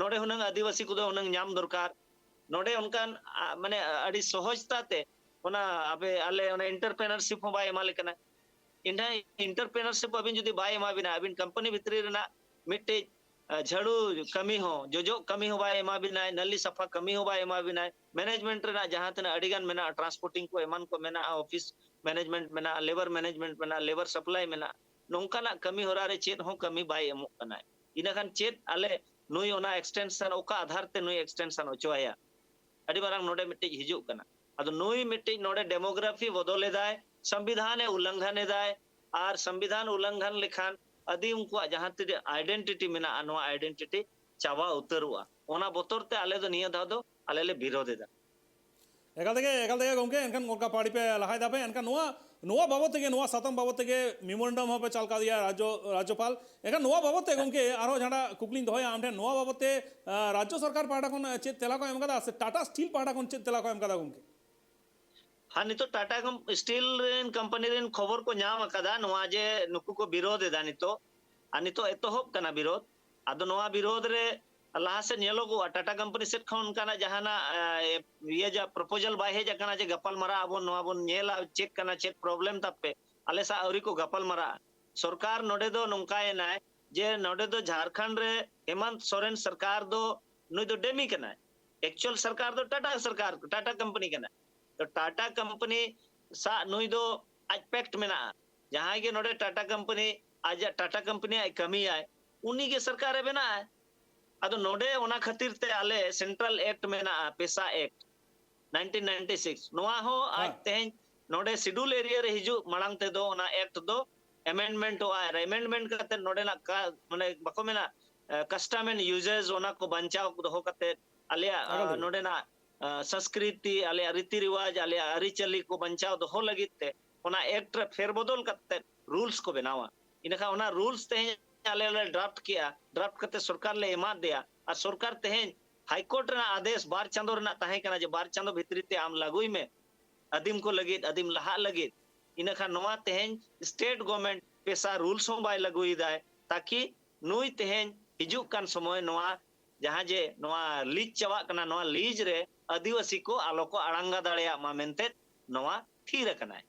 ᱱᱚᱰᱮ ᱦᱩᱱᱟᱹᱝ ᱟᱹᱫᱤᱵᱟᱹᱥᱤ ᱠᱚᱫᱚ ᱦᱩᱱᱟᱹᱝ ᱧᱟᱢ ᱫᱚᱨᱠᱟᱨ, ᱱᱚᱰᱮ ᱚᱱᱠᱟᱱ, ᱟ, ᱢᱟᱱᱮ, ᱟᱹᱰᱤ ᱥᱚᱦᱚᱡᱽᱛᱟ ᱛᱮ ᱚᱱᱟ ᱟᱯᱮ ᱟᱞᱮ ᱚᱱᱟ ᱮᱱᱴᱟᱨᱯᱨᱮᱱᱟᱨᱥᱤᱯ ᱦᱚᱸ ᱵᱟᱭ ᱮᱢᱟ ᱞᱮ ᱠᱟᱱᱟ᱾ ᱤᱱᱟᱹ ᱮᱱᱴᱟᱨᱯᱨᱮᱱᱟᱨᱥᱤᱯ ᱟᱹᱵᱤᱱ ᱡᱩᱫᱤ ᱵᱟᱭ ᱮᱢᱟ ᱵᱤᱱᱟ, ᱟᱹᱵᱤᱱ ᱠᱳᱢᱯᱟᱱᱤ ᱵᱷᱤᱛᱨᱤ ᱨᱮᱱᱟᱜ ᱢᱤᱫᱴᱤᱡ, ᱟ, ᱡᱷᱟᱲᱩ ᱠᱟᱹᱢᱤ ᱦᱚᱸ, ᱡᱚᱡᱚᱜ ᱠᱟᱹᱢᱤ ᱦᱚᱸ ᱵᱟᱭ ᱮᱢᱟ ᱵᱤᱱᱟᱭ, ᱱᱟᱹᱞᱤ ᱥᱟᱯᱷᱟ ᱠᱟᱹᱢᱤ ᱦᱚᱸ ᱵᱟᱭ ᱮᱢᱟ ᱵᱤᱱᱟᱭ, ᱢᱮᱱᱮᱡᱢᱮᱱᱴ ᱨᱮᱱᱟᱜ ᱡᱟᱦᱟᱸ ᱛᱤᱱᱟᱹᱜ ᱟᱹᱰᱤ ᱜᱟᱱ ᱢᱮᱱᱟᱜᱼᱟ, ᱴᱨᱟᱱᱥᱯᱳᱨᱴᱤᱝ ᱠᱚ ᱮᱢᱟᱱ ᱠᱚ ᱢᱮᱱᱟᱜᱼᱟ, ᱚᱯᱷᱤᱥ ᱢᱮᱱᱮᱡᱢᱮᱱᱴ ᱢᱮᱱᱟᱜᱼᱟ, ᱞᱮᱵᱟᱨ ᱢᱮᱱᱮᱡᱢᱮᱱᱴ ᱢᱮᱱᱟᱜᱼᱟ, ᱞᱮᱵᱟᱨ ᱥᱟᱯᱞᱟᱭ ᱢᱮᱱᱟᱜᱼᱟ, ᱱᱚᱝᱠᱟᱱᱟᱜ ᱠᱟᱹᱢᱤ ᱦᱚᱨᱟ ᱨᱮ ᱪᱮᱫ ᱦᱚᱸ ᱠᱟᱹᱢᱤ ᱵᱟᱭ ᱮᱢᱚᱜ ᱠᱟᱱᱟᱭ᱾ ᱤᱱᱟᱹ ᱠᱷᱟᱱ ᱪᱮᱫ ᱟᱞᱮ ᱱᱩᱭ ᱚᱱᱟ ᱮᱠᱥᱴᱮᱱᱥᱚᱱ, ᱚᱠᱟ ᱟᱫᱷᱟᱨ ᱛᱮ ᱱᱩᱭ ᱮᱠᱥᱴᱮᱱᱥᱚᱱ ᱦᱚᱪᱚ ᱟᱭᱟ? ᱟᱹᱰᱤ ᱢᱟᱨᱟᱝ ᱱᱚᱰᱮ ᱢᱤᱫᱴᱤᱡ ᱦᱤᱡᱩᱜ ᱠᱟᱱᱟ᱾ ᱟᱫᱚ ᱱᱩᱭ ᱢᱤᱫᱴᱤᱡ ᱱᱚᱰᱮ ᱰᱮᱢᱳᱜᱨᱟᱯᱷᱤ ᱵᱚᱫᱚᱞ ᱮᱫᱟᱭ, ᱥᱚᱝᱵᱤᱫᱷᱟᱱ ᱮ ᱩᱞᱞᱚᱝᱜᱷᱚᱱ ᱮᱫᱟᱭ, ᱟᱨ ᱥᱚᱝᱵᱤᱫᱷᱟᱱ ᱩᱞᱞᱚᱝᱜᱷᱚᱱ ᱞᱮᱠᱷᱟᱱ ᱟᱹᱫᱤᱢ ᱠᱚᱣᱟᱜ ᱡᱟᱦᱟᱸ ᱛᱤᱱᱟᱹᱜ ᱟᱭᱰᱮᱱᱴᱤᱴᱤ ᱢᱮᱱᱟᱜᱼᱟ, ᱱᱚᱣᱟ ᱟᱭᱰᱮᱱᱴᱤᱴᱤ ᱪᱟᱵᱟ ᱩᱛᱟᱹᱨᱚᱜᱼᱟ᱾ ᱚᱱᱟ ᱵᱚᱛᱚᱨ ᱛᱮ ᱟᱞᱮ ᱫᱚ ᱱᱤᱭᱟᱹ ᱫᱷᱟᱣ ᱫᱚ ᱟᱞᱮ ᱞᱮ ᱵᱤᱨᱳᱫᱷ ᱮᱫᱟ᱾ ᱮᱠᱟᱞ ᱛᱮᱜᱮ, ᱮᱠᱟᱞ ᱛᱮᱜᱮ ᱜᱚᱢᱠᱮ, ᱮᱱᱠᱷᱟᱱ ᱜᱚᱴᱟ ᱯᱟᱹᱲᱤ ᱯᱮ ᱞᱟᱦᱟᱭ ᱫᱟᱯᱮ, ᱮᱱᱠᱷᱟᱱ ᱱᱚᱣᱟ, ᱱᱚᱣᱟ ᱵᱟᱵᱚᱛ ᱛᱮᱜᱮ, ᱱᱚᱣᱟ ᱥᱟᱛᱟᱢ ᱵᱟᱵᱚᱛ ᱛᱮᱜᱮ ᱢᱮᱢᱳᱨᱮᱱᱰᱟᱢ ᱦᱚᱸᱯᱮ ᱪᱟᱞ ᱠᱟᱣᱫᱮᱭᱟ ᱨᱟᱡᱽᱡᱚ, ᱨᱟᱡᱽᱡᱚᱯᱟᱞ᱾ ᱮᱱᱠᱷᱟᱱ ᱱᱚᱣᱟ ᱵᱟᱵᱚᱛ ᱛᱮ ᱜᱚᱢᱠᱮ ᱟᱨᱦᱚᱸ ᱡᱟᱦᱟᱸᱴᱟᱜ ᱠᱩᱠᱞᱤᱧ ᱫᱚᱦᱚᱭᱟ ᱟᱢ ᱴᱷᱮᱱ, ᱱᱚᱣᱟ ᱵᱟᱵᱚᱛ ᱛᱮ, ᱟ, ᱨᱟᱡᱽᱡᱚ ᱥᱚᱨᱠᱟᱨ ᱯᱟᱦᱴᱟ ᱠᱷᱚᱱ ᱪᱮᱫ ᱛᱮᱞᱟ ᱠᱚ ᱮᱢ ᱠᱟᱫᱟ ᱥᱮ ᱴᱟᱴᱟ ᱥᱴᱤᱞ ᱯᱟᱦᱴᱟ ᱠᱷᱚᱱ ᱪᱮᱫ ᱛᱮᱞᱟ ᱠᱚ ᱮᱢ ᱠᱟᱫᱟ ᱜᱚᱢᱠᱮ? ᱦᱮᱸ, ᱱᱤᱛᱚᱜ ᱴᱟᱴᱟ ᱠᱚᱢ-, ᱥᱴᱤᱞ ᱨᱮᱱ ᱠᱳᱢᱯᱟᱱᱤ ᱨᱮᱱ ᱠᱷᱚᱵᱚᱨ ᱠᱚ ᱧᱟᱢ ᱟᱠᱟᱫᱟ, ᱱᱚᱣᱟ ᱡᱮ ᱱᱩᱠᱩ ᱠᱚ ᱵᱤᱨᱳᱫᱷ ᱮᱫᱟ ᱱᱤᱛᱚᱜ, ᱟᱨ ᱱᱤᱛᱚᱜ ᱮᱛᱚᱦᱚᱵ ᱠᱟᱱᱟ ᱵᱤᱨᱳᱫᱷ᱾ ᱟᱫᱚ ᱱᱚᱣᱟ ᱵᱤᱨᱳᱫᱷ ᱨᱮ ᱞᱟᱦᱟ ᱥᱮᱫ ᱧᱮᱞᱚᱜᱚᱜᱼᱟ, ᱴᱟᱴᱟ ᱠᱳᱢᱯᱟᱱᱤ ᱥᱮᱫ ᱠᱷᱚᱱ ᱚᱱᱠᱟᱱᱟᱜ ᱡᱟᱦᱟᱱᱟᱜ, ᱮ, ᱤᱭᱟᱹ ᱡᱟ ᱯᱨᱚᱯᱳᱡᱟᱞ ᱵᱟᱭ ᱦᱮᱡ ᱟᱠᱟᱱᱟ ᱡᱮ ᱜᱟᱯᱟᱞ ᱢᱟᱨᱟᱣ ᱟᱵᱚᱱ, ᱱᱚᱣᱟ ᱵᱚᱱ ᱧᱮᱞᱟ, ᱪᱮᱫ ᱠᱟᱱᱟ, ᱪᱮᱫ ᱯᱨᱚᱵᱞᱮᱢ ᱛᱟᱯᱮ, ᱟᱞᱮ ᱥᱟᱶ ᱟᱹᱣᱨᱤ ᱠᱚ ᱜᱟᱯᱟᱞ ᱢᱟᱨᱟᱜᱼᱟ᱾ ᱥᱚᱨᱠᱟᱨ ᱱᱚᱰᱮ ᱫᱚ ᱱᱚᱝᱠᱟᱭᱮᱱᱟᱭ ᱡᱮ ᱱᱚᱰᱮ ᱫᱚ ᱡᱷᱟᱲᱠᱷᱚᱸᱰ ᱨᱮ ᱦᱮᱢᱟᱱᱛ ᱥᱚᱨᱮᱱ ᱥᱚᱨᱠᱟᱨ ᱫᱚ ᱱᱩᱭ ᱫᱚ ᱰᱮᱢᱤ ᱠᱟᱱᱟᱭ᱾ ᱮᱠᱪᱩᱭᱟᱞ ᱥᱚᱨᱠᱟᱨ ᱫᱚ ᱴᱟᱴᱟ ᱥᱚᱨᱠᱟᱨ, ᱴᱟᱴᱟ ᱠᱳᱢᱯᱟᱱᱤ ᱠᱟᱱᱟᱭ᱾ ᱛᱚ ᱴᱟᱴᱟ ᱠᱳᱢᱯᱟᱱᱤ ᱥᱟᱶ ᱱᱩᱭ ᱫᱚ ᱟᱡ ᱯᱮᱠᱴ ᱢᱮᱱᱟᱜᱼᱟ᱾ ᱡᱟᱦᱟᱸᱭ ᱜᱮ ᱱᱚᱰᱮ ᱴᱟᱴᱟ ᱠᱳᱢᱯᱟᱱᱤ, ᱟᱡᱟᱜ ᱴᱟᱴᱟ ᱠᱳᱢᱯᱟᱱᱤ ᱟᱡ ᱠᱟᱹᱢᱤᱭᱟᱭ, ᱩᱱᱤ ᱜᱮ ᱥᱚᱨᱠᱟᱨᱮ ᱵᱮᱱᱟᱜᱼᱟ᱾ ᱟᱫᱚ ᱱᱚᱰᱮ ᱚᱱᱟ ᱠᱷᱟᱹᱛᱤᱨ ᱛᱮ ᱟᱞᱮ Central Act ᱢᱮᱱᱟᱜᱼᱟ, PESA Act nineteen ninety six, ᱱᱚᱣᱟ ᱦᱚᱸ ᱟᱡ ᱦᱮᱸ᱾ ᱛᱮᱦᱮᱧ ᱱᱚᱰᱮ Schedule Area ᱨᱮ ᱦᱤᱡᱩᱜ ᱢᱟᱲᱟᱝ ᱛᱮᱫᱚ ᱚᱱᱟ Act ᱫᱚ amendment ᱚᱜᱼᱟ, ᱟᱨ amendment ᱠᱟᱛᱮ ᱱᱚᱰᱮᱱᱟᱜ ᱠᱟ-, ᱢᱟᱱᱮ ᱵᱟᱠᱚ ᱢᱮᱱᱟ, ᱮ, custom and uses, ᱚᱱᱟ ᱠᱚ ᱵᱟᱧᱪᱟᱣ ᱫᱚᱦᱚ ᱠᱟᱛᱮ ᱟᱞᱮᱭᱟᱜ, ᱮᱠᱟᱞ ᱟ, ᱜᱮ᱾ ᱱᱚᱰᱮᱱᱟᱜ, ᱟ, ᱥᱚᱸᱥᱠᱨᱤᱛᱤ, ᱟᱞᱮᱭᱟᱜ ᱨᱤᱛᱤ ᱨᱤᱣᱟᱡᱽ, ᱟᱞᱮᱭᱟᱜ ᱟᱹᱨᱤᱪᱟᱹᱞᱤ ᱠᱚ ᱵᱟᱧᱪᱟᱣ ᱫᱚᱦᱚ ᱞᱟᱹᱜᱤᱫ ᱛᱮ ᱚᱱᱟ Act ᱨᱮ ᱯᱷᱮᱨ ᱵᱚᱫᱚᱞ ᱠᱟᱛᱮ rules ᱠᱚ ᱵᱮᱱᱟᱣᱟ᱾ ᱤᱱᱟᱹᱠᱷᱟᱱ ᱚᱱᱟ rules ᱛᱮᱦᱮᱧ ᱟᱞᱮ ᱞᱮ draft ᱠᱮᱜᱼᱟ, draft ᱠᱟᱛᱮ ᱥᱚᱨᱠᱟᱨ ᱞᱮ ᱮᱢᱟᱫᱮᱭᱟ, ᱟᱨ ᱥᱚᱨᱠᱟᱨ ᱛᱮᱦᱮᱧ High Court ᱨᱮᱱᱟᱜ ᱟᱫᱮᱥ ᱵᱟᱨ ᱪᱟᱸᱫᱚ ᱨᱮᱱᱟᱜ ᱛᱟᱦᱮᱸ ᱠᱟᱱᱟ ᱡᱮ ᱵᱟᱨ ᱪᱟᱸᱫᱚ ᱵᱷᱤᱛᱨᱤ ᱛᱮ ᱟᱢ ᱞᱟᱹᱜᱩᱭ ᱢᱮ, ᱟᱹᱫᱤᱢ ᱠᱚ ᱞᱟᱹᱜᱤᱫ, ᱟᱹᱫᱤᱢ ᱞᱟᱦᱟᱜ ᱞᱟᱹᱜᱤᱫ᱾ ᱤᱱᱟᱹᱠᱷᱟᱱ ᱱᱚᱣᱟ ᱛᱮᱦᱮᱧ state government PESA rules ᱦᱚᱸ ᱵᱟᱭ ᱞᱟᱹᱜᱩᱭᱮᱫᱟᱭ, ᱛᱟᱠᱤ ᱱᱩᱭ ᱛᱮᱦᱮᱧ ᱦᱤᱡᱩᱜ ᱠᱟᱱ ᱥᱚᱢᱚᱭ ᱱᱚᱣᱟ ᱡᱟᱦᱟᱸ ᱡᱮ ᱱᱚᱣᱟ lease ᱪᱟᱵᱟᱜ ᱠᱟᱱᱟ, ᱱᱚᱣᱟ lease ᱨᱮ ᱟᱹᱫᱤᱵᱟᱹᱥᱤ ᱠᱚ ᱟᱞᱚ ᱠᱚ ᱟᱲᱟᱝᱜᱟ ᱫᱟᱲᱮᱭᱟᱜ ᱢᱟ ᱢᱮᱱᱛᱮ ᱱᱚᱣᱟ ᱛᱷᱤᱨ ᱟᱠᱟᱱᱟᱭ᱾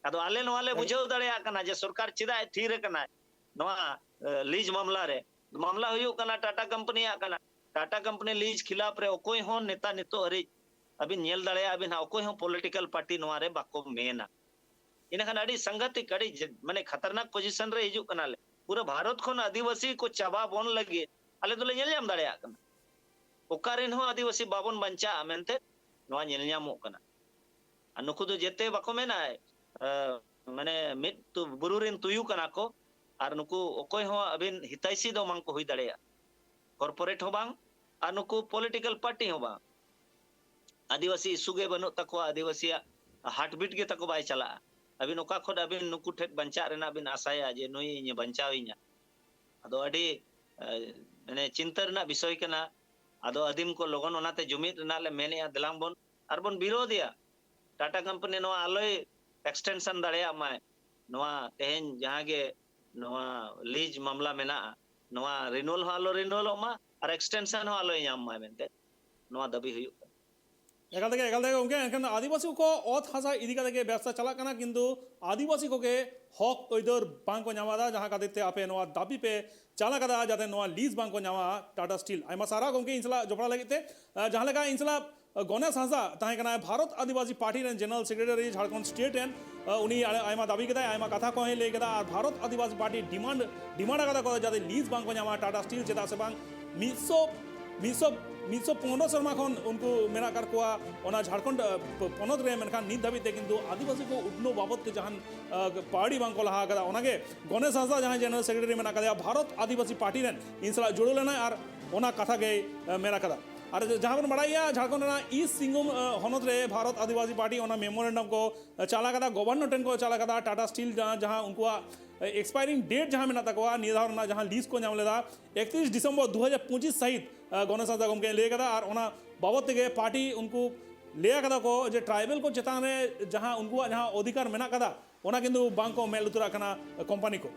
ᱟᱫᱚ ᱟᱞᱮ ᱱᱚᱣᱟ ᱞᱮ ᱟᱹᱰᱤ ᱵᱩᱡᱷᱟᱹᱣ ᱫᱟᱲᱮᱭᱟᱜ ᱠᱟᱱᱟ ᱡᱮ ᱥᱚᱨᱠᱟᱨ ᱪᱮᱫᱟᱜ ᱮ ᱛᱷᱤᱨ ᱟᱠᱟᱱᱟᱭ ᱱᱚᱣᱟ, ᱮ, lease ᱢᱟᱢᱞᱟ ᱨᱮ᱾ ᱢᱟᱢᱞᱟ ᱦᱩᱭᱩᱜ ᱠᱟᱱᱟ, ᱴᱟᱴᱟ ᱠᱳᱢᱯᱟᱱᱤᱭᱟᱜ ᱠᱟᱱᱟ᱾ ᱴᱟᱴᱟ ᱠᱳᱢᱯᱟᱱᱤ lease ᱠᱷᱤᱞᱟᱯ ᱨᱮ ᱚᱠᱚᱭ ᱦᱚᱸ ᱱᱮᱛᱟ ᱱᱤᱛᱚᱜ ᱦᱟᱹᱨᱤᱡ ᱟᱹᱵᱤᱱ ᱧᱮᱞ ᱫᱟᱲᱮᱭᱟᱜᱼᱟ ᱵᱤᱱ ᱦᱟᱸᱜ, ᱚᱠᱚᱭ ᱦᱚᱸ political party ᱱᱚᱣᱟ ᱨᱮ ᱵᱟᱠᱚ ᱢᱮᱱᱟ᱾ ᱤᱱᱟᱹᱠᱷᱟᱱ ᱟᱹᱰᱤ ᱥᱟᱝᱜᱷᱟᱛᱤᱠ, ᱟᱹᱰᱤ ᱡᱮ-, ᱢᱟᱱᱮ ᱠᱷᱟᱛᱟᱨᱱᱟᱠ position ᱨᱮ ᱦᱤᱡᱩᱜ ᱠᱟᱱᱟᱞᱮ᱾ ᱯᱩᱨᱟᱹ ᱵᱷᱟᱨᱚᱛ ᱠᱷᱚᱱ ᱟᱹᱫᱤᱵᱟᱹᱥᱤ ᱠᱚ ᱪᱟᱵᱟ ᱵᱚᱱ ᱞᱟᱹᱜᱤᱫ ᱟᱞᱮ ᱫᱚᱞᱮ ᱧᱮᱞ ᱧᱟᱢ ᱫᱟᱲᱮᱭᱟᱜ ᱠᱟᱱᱟ᱾ ᱚᱠᱟ ᱨᱮᱱ ᱦᱚᱸ ᱟᱹᱫᱤᱵᱟᱹᱥᱤ ᱵᱟᱵᱚᱱ ᱵᱟᱧᱪᱟᱜᱼᱟ ᱢᱮᱱᱛᱮ ᱱᱚᱣᱟ ᱧᱮᱞ ᱧᱟᱢᱚᱜ ᱠᱟᱱᱟ᱾ ᱟᱨ ᱱᱩᱠᱩ ᱫᱚ ᱡᱮᱛᱮ ᱵᱟᱠᱚ ᱢᱮᱱᱟ, ᱮ, ᱢᱟᱱᱮ ᱢᱤᱫ ᱛᱩ-, ᱵᱩᱨᱩ ᱨᱮᱱ ᱛᱩᱭᱩ ᱠᱟᱱᱟ ᱠᱚ, ᱟᱨ ᱱᱩᱠᱩ ᱚᱠᱚᱭ ᱦᱚᱸ ᱟᱹᱵᱤᱱ ᱦᱤᱛᱟᱭᱥᱤ ᱫᱚ ᱵᱟᱝ ᱠᱚ ᱦᱩᱭ ᱫᱟᱲᱮᱭᱟᱜᱼᱟ᱾ Corporate ᱦᱚᱸ ᱵᱟᱝ, ᱟᱨ ᱱᱩᱠᱩ political party ᱦᱚᱸ ᱵᱟᱝ᱾ ᱟᱹᱫᱤᱵᱟᱹᱥᱤ issue ᱜᱮ ᱵᱟᱹᱱᱩᱜ ᱛᱟᱠᱚᱣᱟ, ᱟᱹᱫᱤᱵᱟᱹᱥᱤᱭᱟᱜ heartbeat ᱜᱮ ᱛᱟᱠᱚ ᱵᱟᱭ ᱪᱟᱞᱟᱜᱼᱟ᱾ ᱟᱹᱵᱤᱱ ᱚᱠᱟ ᱠᱷᱚᱱ ᱟᱹᱵᱤᱱ ᱱᱩᱠᱩ ᱴᱷᱮᱱ ᱵᱟᱧᱪᱟᱜ ᱨᱮᱱᱟᱜ ᱵᱤᱱ ᱟᱥᱟᱭᱟ ᱡᱮ ᱱᱩᱭ ᱤᱧᱮ ᱵᱟᱧᱪᱟᱣᱤᱧᱟ? ᱟᱫᱚ ᱟᱹᱰᱤ, ᱮ, ᱢᱟᱱᱮ ᱪᱤᱱᱛᱟᱹ ᱨᱮᱱᱟᱜ ᱵᱤᱥᱚᱭ ᱠᱟᱱᱟ᱾ ᱟᱫᱚ ᱟᱹᱫᱤᱢ ᱠᱚ ᱞᱚᱜᱚᱱ ᱚᱱᱟᱛᱮ ᱡᱩᱢᱤᱫ ᱨᱮᱱᱟᱜ ᱞᱮ ᱢᱮᱱᱮᱜᱼᱟ, ᱫᱮᱞᱟᱝ ᱵᱚᱱ ᱟᱨ ᱵᱚᱱ ᱵᱤᱨᱳᱫᱷᱮᱭᱟ᱾ ᱴᱟᱴᱟ ᱠᱳᱢᱯᱟᱱᱤ ᱱᱚᱣᱟ ᱟᱞᱚᱭ extension ᱫᱟᱲᱮᱭᱟᱜ ᱢᱟᱭ᱾ ᱱᱚᱣᱟ ᱛᱮᱦᱮᱧ ᱡᱟᱦᱟᱸ ᱜᱮ ᱱᱚᱣᱟ lease ᱢᱟᱢᱞᱟ ᱢᱮᱱᱟᱜᱼᱟ, ᱱᱚᱣᱟ renewal ᱦᱚᱸ ᱟᱞᱚ renewalᱚᱜ ᱢᱟ ᱟᱨ extension ᱦᱚᱸ ᱟᱞᱚᱭ ᱧᱟᱢ ᱢᱟ ᱢᱮᱱᱛᱮ ᱱᱚᱣᱟ ᱫᱟᱹᱵᱤ ᱦᱩᱭᱩᱜ ᱠᱟᱱᱟ᱾ ᱮᱠᱟᱞ ᱛᱮᱜᱮ, ᱮᱠᱟᱞ ᱛᱮᱜᱮ ᱜᱚᱢᱠᱮ, ᱮᱱᱠᱷᱟᱱ ᱟᱹᱫᱤᱵᱟᱹᱥᱤ ᱠᱚ ᱚᱛ ᱦᱟᱥᱟ ᱤᱫᱤ ᱠᱟᱛᱮ ᱜᱮ ᱵᱮᱵᱽᱥᱟ ᱪᱟᱞᱟᱜ ᱠᱟᱱᱟ, ᱠᱤᱱᱛᱩ ᱟᱹᱫᱤᱵᱟᱹᱥᱤ ᱠᱚᱜᱮ ᱦᱚᱠ ᱟᱹᱭᱫᱟᱹᱨ ᱵᱟᱝ ᱠᱚ ᱧᱟᱢ ᱮᱫᱟ, ᱡᱟᱦᱟᱸ ᱠᱷᱟᱹᱛᱤᱨ ᱛᱮ ᱟᱯᱮ ᱱᱚᱣᱟ ᱫᱟᱹᱵᱤ ᱯᱮ ᱪᱟᱞ ᱟᱠᱟᱫᱟ ᱡᱟᱛᱮ ᱱᱚᱣᱟ ᱞᱤᱡᱽ ᱵᱟᱝ ᱠᱚ ᱧᱟᱢᱟ ᱴᱟᱴᱟ ᱥᱴᱤᱞ᱾ ᱟᱭᱢᱟ ᱥᱟᱨᱦᱟᱣ ᱜᱚᱢᱠᱮ ᱤᱧ ᱥᱟᱞᱟᱜ ᱡᱚᱯᱲᱟᱣ ᱞᱟᱹᱜᱤᱫ ᱛᱮ᱾ ᱟᱸ, ᱡᱟᱦᱟᱸ ᱞᱮᱠᱟ ᱤᱧ ᱥᱟᱞᱟᱜ ᱜᱚᱱᱮᱥ ᱦᱟᱸᱥᱫᱟ ᱛᱟᱦᱮᱸ ᱠᱟᱱᱟᱭ ᱵᱷᱟᱨᱚᱛ ᱟᱹᱫᱤᱵᱟᱹᱥᱤ ᱯᱟᱨᱴᱤ ᱨᱮᱱ ᱡᱮᱱᱟᱨᱮᱞ ᱥᱮᱠᱨᱮᱴᱟᱨᱤ ᱡᱷᱟᱲᱠᱷᱚᱸᱰ ᱥᱴᱮᱴ ᱨᱮᱱ, ᱟᱸ, ᱩᱱᱤ ᱟᱭ-, ᱟᱭᱢᱟ ᱫᱟᱹᱵᱤ ᱠᱮᱫᱟᱭ, ᱟᱭᱢᱟ ᱠᱟᱛᱷᱟ ᱠᱚᱦᱚᱸᱭ ᱞᱟᱹᱭ ᱠᱮᱫᱟ᱾ ᱟᱨ ᱵᱷᱟᱨᱚᱛ ᱟᱹᱫᱤᱵᱟᱹᱥᱤ ᱯᱟᱨᱴᱤ ᱰᱤᱢᱟᱱᱰ, ᱰᱤᱢᱟᱱᱰ ᱟᱠᱟᱫᱟ ᱠᱚ ᱡᱟᱛᱮ ᱞᱤᱡᱽ ᱵᱟᱝ ᱠᱚ ᱧᱟᱢᱟ ᱴᱟᱴᱟ ᱥᱴᱤᱞ, ᱪᱮᱫᱟᱜ ᱥᱮ ᱵᱟᱝ ᱢᱤᱫ ᱥᱚ, ᱢᱤᱫ ᱥᱚ, ᱢᱤᱫ ᱥᱚ ᱯᱚᱱᱨᱚ ᱥᱮᱨᱢᱟ ᱠᱷᱚᱱ ᱩᱱᱠᱩ ᱢᱮᱱᱟᱜ ᱟᱠᱟᱫ ᱠᱚᱣᱟ ᱚᱱᱟ ᱡᱷᱟᱲᱠᱷᱚᱸᱰ, ᱟᱸ, ᱯᱚ-, ᱯᱚᱱᱚᱛ ᱨᱮ, ᱢᱮᱱᱠᱷᱟᱱ ᱱᱤᱛ ᱫᱷᱟᱹᱵᱤᱡ ᱛᱮ ᱠᱤᱱᱛᱩ ᱟᱹᱫᱤᱵᱟᱹᱥᱤ ᱠᱚ ᱩᱛᱱᱟᱹᱣ ᱵᱟᱵᱚᱫ ᱛᱮ ᱡᱟᱦᱟᱱ, ᱟᱸ, ᱯᱟᱹᱣᱲᱤ ᱵᱟᱝ ᱠᱚ ᱞᱟᱦᱟ ᱟᱠᱟᱫᱟ᱾ ᱚᱱᱟᱜᱮ ᱜᱚᱱᱮᱥ ᱦᱟᱸᱥᱫᱟ, ᱡᱟᱦᱟᱸᱭ ᱡᱮᱱᱟᱨᱮᱞ ᱥᱮᱠᱨᱮᱴᱟᱨᱤ ᱢᱮᱱᱟᱜ ᱟᱠᱟᱫᱮᱭᱟ ᱵᱷᱟᱨᱚᱛ ᱟᱹᱫᱤᱵᱟᱹᱥᱤ ᱯᱟᱨᱴᱤ ᱨᱮᱱ, ᱤᱧ ᱥᱟᱞᱟᱜ ᱡᱩᱲᱟᱹᱣ ᱞᱮᱱᱟᱭ ᱟᱨ ᱚᱱᱟ ᱠᱟᱛᱷᱟ ᱜᱮᱭ, ᱮ, ᱢᱮᱱ ᱟᱠᱟᱫᱟ᱾ ᱟᱨ ᱡᱟᱦᱟᱸ ᱵᱚᱱ ᱵᱟᱲᱟᱭᱟ, ᱡᱷᱟᱲᱠᱷᱚᱸᱰ ᱨᱮᱱᱟᱜ ᱤᱥᱴ ᱥᱤᱝᱵᱷᱩᱢ, ᱮ, ᱦᱚᱱᱚᱛ ᱨᱮ ᱵᱷᱟᱨᱚᱛ ᱟᱹᱫᱤᱵᱟᱹᱥᱤ ᱯᱟᱨᱴᱤ ᱚᱱᱟ ᱢᱮᱢᱳᱨᱮᱱᱰᱟᱢ ᱠᱚ, ᱮ, ᱪᱟᱞ ᱟᱠᱟᱫᱟ, ᱜᱚᱵᱷᱚᱨᱱᱚᱨ ᱴᱷᱮᱱ ᱠᱚ ᱪᱟᱞ ᱟᱠᱟᱫᱟ ᱴᱟᱴᱟ ᱥᱴᱤᱞ ᱡᱟᱦᱟᱸ, ᱡᱟᱦᱟᱸ ᱩᱱᱠᱩᱣᱟᱜ, ᱮ, ᱮᱠᱥᱯᱟᱭᱨᱤᱝ ᱰᱮᱴ ᱡᱟᱦᱟᱸ ᱢᱮᱱᱟᱜ ᱛᱟᱠᱚᱣᱟ, ᱱᱤᱭᱟᱹ ᱫᱷᱟᱣ ᱨᱮᱱᱟᱜ ᱡᱟᱦᱟᱸ ᱞᱤᱡᱽ ᱠᱚ ᱧᱟᱢ ᱞᱮᱫᱟ ᱮᱠᱛᱨᱤᱥ ᱰᱤᱥᱮᱢᱵᱚᱨ ᱫᱩ ᱦᱟᱡᱟᱨ ᱯᱚᱸᱪᱤᱥ ᱥᱟᱹᱦᱤᱛ, ᱮ, ᱜᱚᱱᱮᱥ ᱦᱟᱸᱥᱫᱟ ᱜᱚᱢᱠᱮᱭ ᱞᱟᱹᱭ ᱟᱠᱟᱫᱟ᱾ ᱟᱨ ᱚᱱᱟ ᱵᱟᱵᱚᱫ ᱛᱮᱜᱮ ᱯᱟᱨᱴᱤ ᱩᱱᱠᱩ ᱞᱟᱹᱭ ᱟᱠᱟᱫᱟ ᱠᱚ ᱡᱮ ᱴᱨᱟᱭᱵᱮᱞ ᱠᱚ ᱪᱮᱛᱟᱱ ᱨᱮ ᱡᱟᱦᱟᱸ ᱩᱱᱠᱩᱣᱟᱜ ᱡᱟᱦᱟᱸ ᱚᱫᱷᱤᱠᱟᱨ ᱢᱮᱱᱟᱜ ᱟᱠᱟᱫᱟ, ᱚᱱᱟ ᱠᱤᱱᱛᱩ ᱵᱟᱝ ᱠᱚ ᱢᱮᱫ ᱞᱩᱛᱩᱨᱟᱜ ᱠᱟᱱᱟ ᱠᱳᱢᱯᱟᱱᱤ ᱠᱚ᱾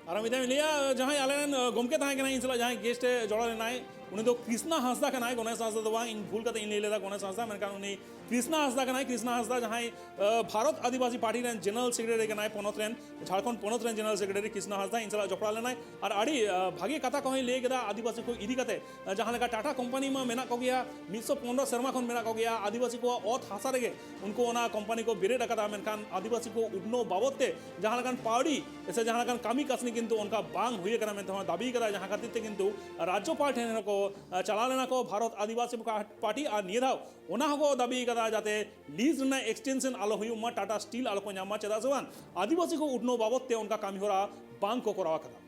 ᱟᱨ ᱢᱤᱫ ᱫᱷᱟᱣ ᱤᱧ ᱞᱟᱹᱭᱟ, ᱡᱟᱦᱟᱸᱭ ᱟᱞᱮ ᱨᱮᱱ, ᱟᱸ, ᱜᱚᱢᱠᱮ ᱛᱟᱦᱮᱸ ᱠᱟᱱᱟᱭ, ᱤᱧ ᱥᱟᱞᱟᱜ ᱡᱟᱦᱟᱸᱭ ᱜᱮᱥᱴ ᱮ ᱡᱚᱲᱟᱣ ᱞᱮᱱᱟᱭ, ᱩᱱᱤ ᱫᱚ ᱠᱨᱤᱥᱱᱟ ᱦᱟᱸᱥᱫᱟ ᱠᱟᱱᱟᱭ, ᱜᱚᱱᱮᱥ ᱦᱟᱸᱥᱫᱟ ᱫᱚ ᱵᱟᱝ, ᱤᱧ ᱵᱷᱩᱞ ᱠᱟᱛᱮ ᱤᱧ ᱞᱟᱹᱭ ᱞᱮᱫᱟ ᱜᱚᱱᱮᱥ ᱦᱟᱸᱥᱫᱟ, ᱢᱮᱱᱠᱷᱟᱱ ᱩᱱᱤ ᱠᱨᱤᱥᱱᱟ ᱦᱟᱸᱥᱫᱟ ᱠᱟᱱᱟᱭ᱾ ᱠᱨᱤᱥᱱᱟ ᱦᱟᱸᱥᱫᱟ ᱡᱟᱦᱟᱸᱭ, ᱟᱸ, ᱵᱷᱟᱨᱚᱛ ᱟᱹᱫᱤᱵᱟᱹᱥᱤ ᱯᱟᱨᱴᱤ ᱨᱮᱱ ᱡᱮᱱᱟᱨᱮᱞ ᱥᱮᱠᱨᱮᱴᱟᱨᱤ ᱠᱟᱱᱟᱭ, ᱯᱚᱱᱚᱛ ᱨᱮᱱ, ᱡᱷᱟᱲᱠᱷᱚᱸᱰ ᱯᱚᱱᱚᱛ ᱨᱮᱱ ᱡᱮᱱᱟᱨᱮᱞ ᱥᱮᱠᱨᱮᱴᱟᱨᱤ ᱠᱨᱤᱥᱱᱟ ᱦᱟᱸᱥᱫᱟ ᱤᱧ ᱥᱟᱞᱟᱜ ᱡᱚᱯᱲᱟᱣ ᱞᱮᱱᱟᱭ᱾ ᱟᱨ ᱟᱹᱰᱤ, ᱟᱸ, ᱵᱷᱟᱜᱮ ᱠᱟᱛᱷᱟ ᱠᱚᱦᱚᱸᱭ ᱞᱟᱹᱭ ᱠᱮᱫᱟ ᱟᱹᱫᱤᱵᱟᱹᱥᱤ ᱠᱚ ᱤᱫᱤ ᱠᱟᱛᱮ᱾ ᱡᱟᱦᱟᱸ ᱞᱮᱠᱟ ᱴᱟᱴᱟ ᱠᱳᱢᱯᱟᱱᱤ ᱢᱟ ᱢᱮᱱᱟᱜ ᱠᱚᱜᱮᱭᱟ, ᱢᱤᱫ ᱥᱚ ᱯᱚᱱᱨᱚ ᱥᱮᱨᱢᱟ ᱠᱷᱚᱱ ᱢᱮᱱᱟᱜ ᱠᱚᱜᱮᱭᱟ, ᱟᱹᱫᱤᱵᱟᱹᱥᱤ ᱠᱚᱣᱟᱜ ᱚᱛ ᱦᱟᱥᱟ ᱨᱮᱜᱮ ᱩᱱᱠᱩ ᱚᱱᱟ ᱠᱳᱢᱯᱟᱱᱤ ᱠᱚ ᱵᱮᱨᱮᱫ ᱟᱠᱟᱫᱟ, ᱢᱮᱱᱠᱷᱟᱱ ᱟᱹᱫᱤᱵᱟᱹᱥᱤ ᱠᱚ ᱩᱛᱱᱟᱹᱣ ᱵᱟᱵᱚᱫ ᱛᱮ ᱡᱟᱦᱟᱸ ᱞᱮᱠᱟᱱ ᱯᱟᱹᱣᱲᱤ ᱥᱮ ᱡᱟᱦᱟᱸ ᱞᱮᱠᱟᱱ ᱠᱟᱹᱢᱤ ᱠᱟᱹᱥᱱᱤ ᱠᱤᱱᱛᱩ ᱚᱱᱠᱟ ᱵᱟᱝ ᱦᱩᱭ ᱟᱠᱟᱱᱟ ᱢᱮᱱᱛᱮ ᱦᱚᱸ ᱫᱟᱹᱵᱤ ᱟᱠᱟᱫᱟ, ᱡᱟᱦᱟᱸ ᱠᱷᱟᱹᱛᱤᱨ ᱛᱮ ᱠᱤᱱᱛᱩ ᱨᱟᱡᱽᱡᱚᱯᱟᱞ ᱴᱷᱮᱱ ᱦᱚᱸᱠᱚ, ᱟ, ᱪᱟᱞᱟᱣ ᱞᱮᱱᱟ ᱠᱚ ᱵᱷᱟᱨᱚᱛ ᱟᱹᱫᱤᱵᱟᱹᱥᱤ ᱯᱟᱨᱴᱤ, ᱟᱨ ᱱᱤᱭᱟᱹ ᱫᱷᱟᱣ ᱚᱱᱟ ᱦᱚᱸᱠᱚ ᱫᱟᱹᱵᱤ ᱟᱠᱟᱫᱟ ᱡᱟᱛᱮ ᱞᱤᱡᱽ ᱨᱮᱱᱟᱜ ᱮᱠᱥᱴᱮᱱᱥᱚᱱ ᱟᱞᱚ ᱦᱩᱭᱩᱜ ᱢᱟ, ᱴᱟᱴᱟ ᱥᱴᱤᱞ ᱟᱞᱚ ᱠᱚ ᱧᱟᱢ ᱢᱟ, ᱪᱮᱫᱟᱜ ᱥᱮ ᱵᱟᱝ ᱟᱹᱫᱤᱵᱟᱹᱥᱤ ᱠᱚ ᱩᱛᱱᱟᱹᱣ ᱵᱟᱵᱚᱫ ᱛᱮ ᱚᱱᱠᱟ ᱠᱟᱹᱢᱤ ᱦᱚᱨᱟ ᱵᱟᱝ ᱠᱚ ᱠᱚᱨᱟᱣ ᱟᱠᱟᱫᱟ᱾